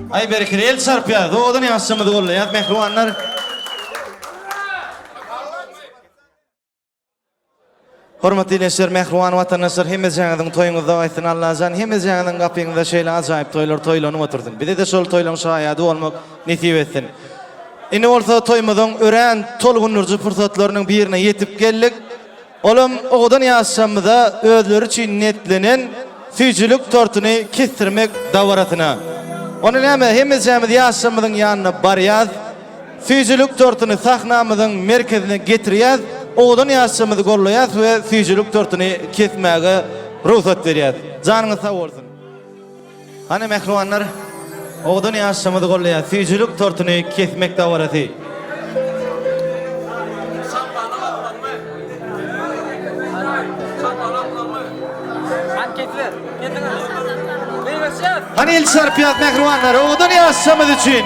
Aý berekella el çarpýas owadan ýaşlarymyzy gollaýas mähribanlar. Hormatly ildeşler mähriban watandaşlar hemmejaňyzyň toýuňyzda gaýtsyn Allajan hemmejaňyzyň gapyňyzda şeýle ajaýyp toýlar toýlanyp otursyn bizede şol toýlaň şaýady bolmak nesip etsin. Indi bolsa toýumyzyň örän tolgundyryjy pursatlarynyň birine ýetip geldik. Olam owadan ýaşamyza özleri üçin niýetlenen süýjülik tortuny kesdirmek dabarasyna. Onda näme, hemmejämiz ýaşamyzyň ýanyna barýas, süýjülik tortuny sahnamyzyň merkezine getirýäs, owadan ýaşamyzy gollaýas we süýjülik tortuny kesmäge rugsat berýäs. Janyňyz sag bolsun! Hany mähribanlar, owadan ýaşlarymyzy gollaýan süýjülik tortuny kesmek dabarasy. Hany el çarpýas mähribanlar, owadan ýaşlarymyz üçin.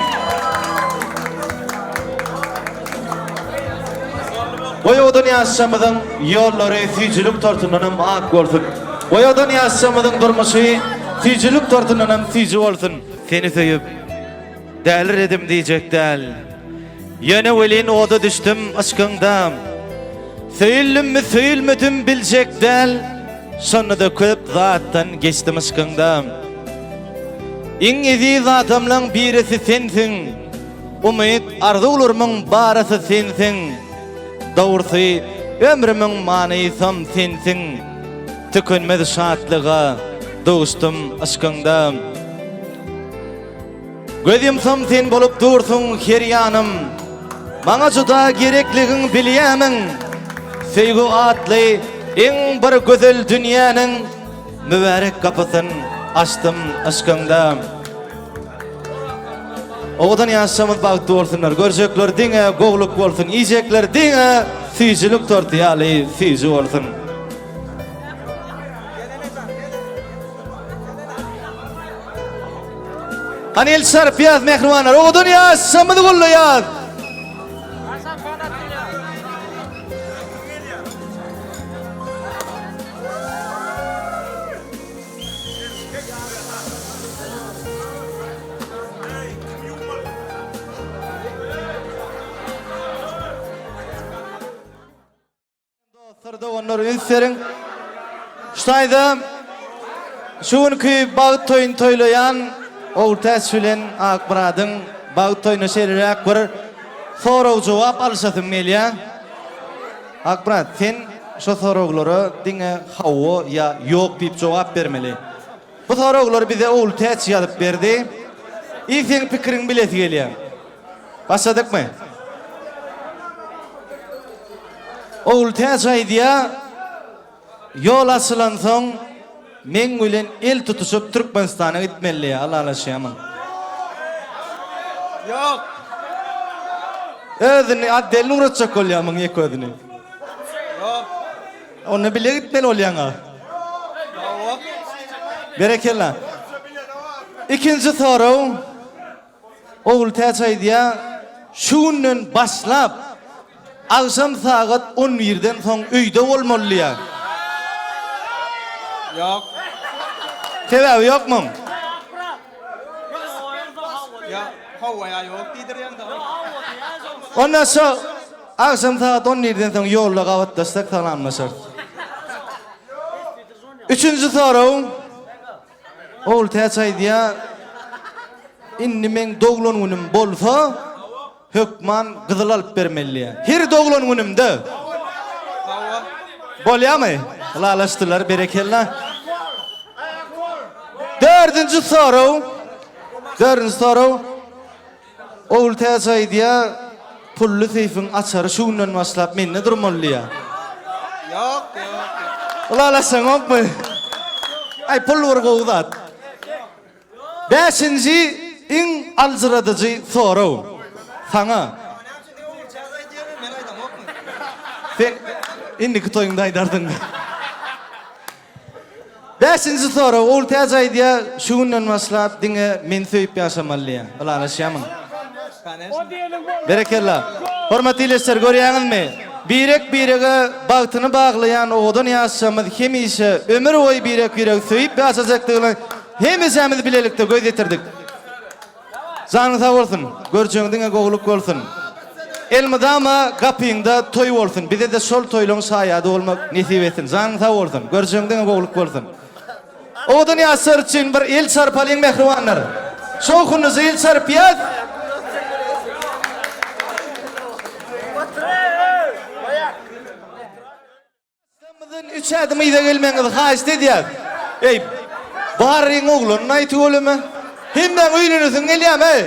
Goý owadan ýaşlarymyzyň ýollary süýjülik tortundanam ak bolsun. Goý owadan ýaşlarymyzyň durmuşy süýjülik tortundanam süýji bolsun. Seni söýüp, däliredim diýjek däl. Ýöne welin oda düşdüm yşkyňda. Söýüldimmi, söýülmedim biljek däl. Şonda-da köp zatdan geçdim yşkyňda. Iň eziz adamlaň birisi sensiň. Umyt arzuwlarymyň barysy sensiň Dogrusy ömrümiň manysam sensiň Tükenmez şatlyga duşdum yşkyňda Göz ýumsam sen bolup dursuň her ýanym Maňa juda gerekligiň bilýämiň Söýgi atly iň bir gözel dünýäniň Mübärek gapysyn açdym yşkyňda. Owadan ýaşlarymyz bagtly bolsunlar. Görjekler diňe gowluk bolsun. Iýjekler diňe süýjülik torty ýaly süýji bolsun. Hany el çarpýas mähribanlar. Owadan ýaşlarymyzy gollaýas. Dostlar, doganlar üns beriň. Şu taýda şu günki bagt toýuny toýlaýan Ogultäç bilen Akmyradyň bagt toýuna şeýleräk bir sorag-jogap alyşasym gelýär. Akmyrat, sen şo soraglara diňe hawa ýa ýok diýip jogap bermeli. Bu soraglary bize Ogultäç ýazyp berdi. I seň pikiriňi bilesi gelýär. Başladykmy? Ogultäç aýdýar, Ýol açylansoň meň bilen el tutuşyp Türkmenistana gitmeli diýýär. Ylalaşýarmyň? Ýok. Özüni otdelni ugratjak bolýarmyň ýeke özüni? Ýok. Onda bile gitmeli bolýaň-a. Hawa. Berekella. Ikinji sorag. Ogultäç aýdýar, Şu günden başlap, agşam sagat on birden soň öýde bolmaly diýýär. Ýok. Sebäbi ýokmy? Ýa hawa ýa ýok diýdirýäň-dä. Onda şo agşam sagat on birden soň ýolda gabatlaşsak salamlaşarys. Üçünji sorag. Ogultäç aýdýar, Indi meň doglan günüm bolsa, hökman gyzyl alyp bermeli diýýär. Her doglan günümde. Bolýamy? Ylalaşdylar, berekella. Dördünji sorag. Dördünji sorag. Ogultäç aýdýar, Pully seýfiň açary şu günden başlap mende durmaly diýýär. Ýok, ýok, ýok. Ylalaşaňokmy? Aý, pul bir gowy zat. Bäşinji iň aljyradyjy sorag. Saňa. Sen indiki toýuňda aýdarsyň. Bäşinji sorag, Ogultäç aýdýar, şu günden başlap diňe meni söýüp ýaşamaly diýýär. Ylalaşýarmyň? Berekella. Hormatly ildeşler, görýäňizmi? Birek-birege bagtyny baglaýan owadan ýaşlarymyz hemişe ömür boýy birek-biregi söýüp ýaşajakdygyna hemişämiz bilelikde göz ýetirdik. Janyň sag bolsun. Görjegiň diňe gowulyk bolsun. Elmydama gapyňda toý bolsun. Bize-de şol toýlaň şaýady bolmak nesip etsin. Janyň sag bolsun. Görjegiň diňe gowulyk bolsun. Owadan ýaşlar üçin bir el çarpalyň mähribanlar. Şowhunlyja el çarpýas. Atamyzdan üç ädim yza gelmegiňizi haýyşt edýäs. Eý, baryň oglanyny aý tüweleme. Hemmäň öýlenesiň gelýämi, eý?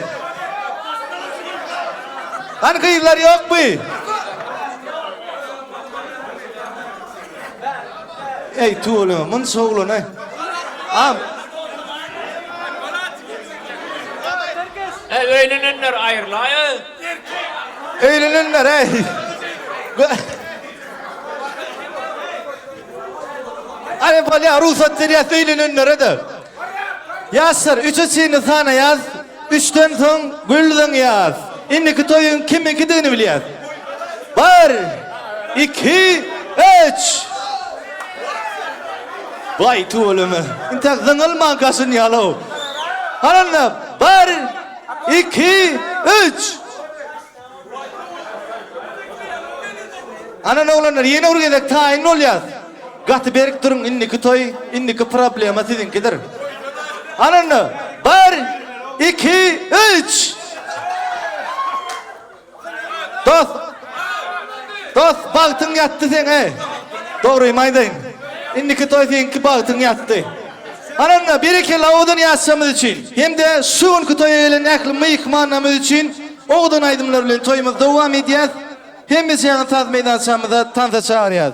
Hany gyzlar ýokmy? Eý, tüweleme, munça oglan, eý. Am. Eý, öýlenenler aýrylaý, eý. Öýlenenler, eý. Aý bolýa rugsat berýäs öýlenenlere-de. Ýaşlar, üçe çenli sanaýas, üçden soň gül zyňýas. Indiki toýuň kimiňkidigini bilýäs. Bir, iki, üç! Baý tüweleme. Intäk zyňylman gaşynýal-ow. Hany onda, bir, iki, üç! Anan oglanlar ýene bir gezek taýyn bolýas. Gaty berk duruň indiki toý, indiki problema siziňkidir. Ananda bir, iki, üç. Dost. Dost bagtyň ýatdy seň eý. Dogrymy aýdaýyn. Indiki toý seňki bagtyň ýatdy. Ananda berekella owadan ýaşamyz üçin hem-de şu günki toýa gelen ähli myhmanlarymyz üçin owadan aýdymlar bilen toýumyzy dowam edýäs. Hemmeçäňizi saz meýdançamyza tansa çagyrýas.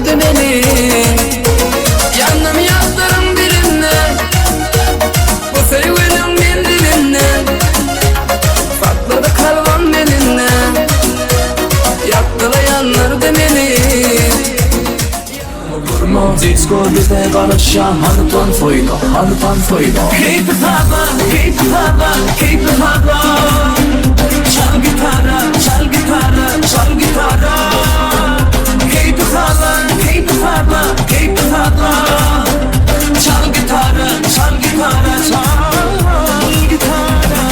Ýandyrdy meni Ýandym ýazlaryň birinde Bu söýginiň menzilinde Saklady kalbym elinde Ýakdyla ýandyrdy meni Disko bize garaşýar hany tans oýna hany tans oýna Keýpi sazla keýpi sazla keýpi sazla Çal gitara çal gitara çal gitara Keýpi sazla keýpi sazla keýpi sazla Çal gitara çal gitara çal gitara.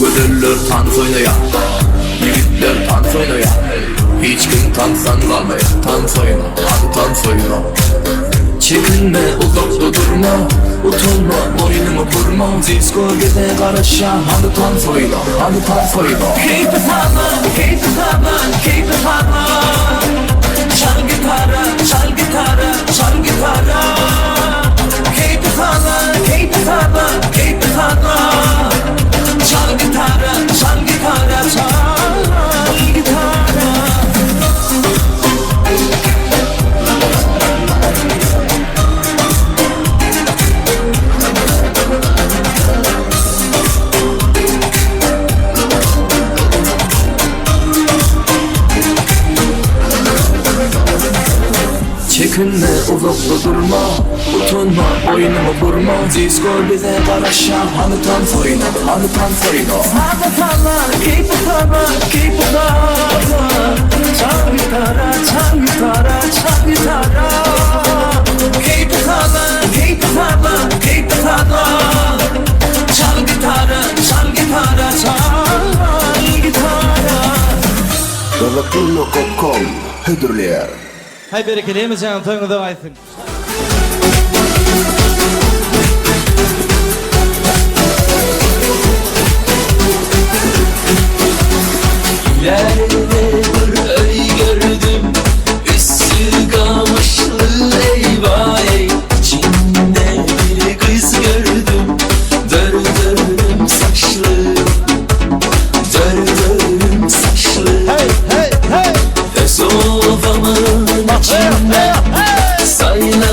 Gözeller tans oýnaýar, ýigitler tans oýnaýar. Hiç kim tansdan galmaýar, tans oýna, hany tans oýna. Çekinme, uzakda durma, utanma, boýnuňy burma. Disko bize garaşýar, hany tans oýna, hany tans oýna. Keýpi sazla, keýpi sazla, keýpi sazla. Çal gitara, çal gitara, çal gitara. Keýpi sazla, keýpi sazla, keýpi sazla. Çal gitara, çal gitara, çal gitara. Çekinme, uzakda durma, utanma, boýnuňy burma. Disko bize garaşýar, hany tans oýna, hany tans oýna. Sazla, sazla, keýpi sazla, keýpi sazla. Çal gitara, çal gitara, çal gitara. Keýpi sazla, keýpi sazla, keýpi sazla. Çal gitara, çal gitara, çal gitara. Gyzykly.com hödürleýär. Haý berekella hemmejaňyzyň toýuňyza gaýtsyn. Ileride bir öý gördüm Üstü gamışly eyvay İçinde bir gyz gördüm Dör dörüm saçly Dör dörüm saçly Hey hey hey. Sobamın içinde Hey hey.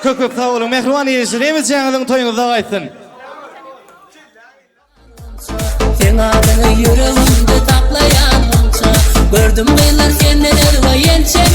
Köp köp sag boluň mähriban ildeşler hemmejaňyzyň toýuňyzda gaýtsyn. Seň adyňy ýüregimde saklaýan munça Gördüm gyzlar senden özge ýençe.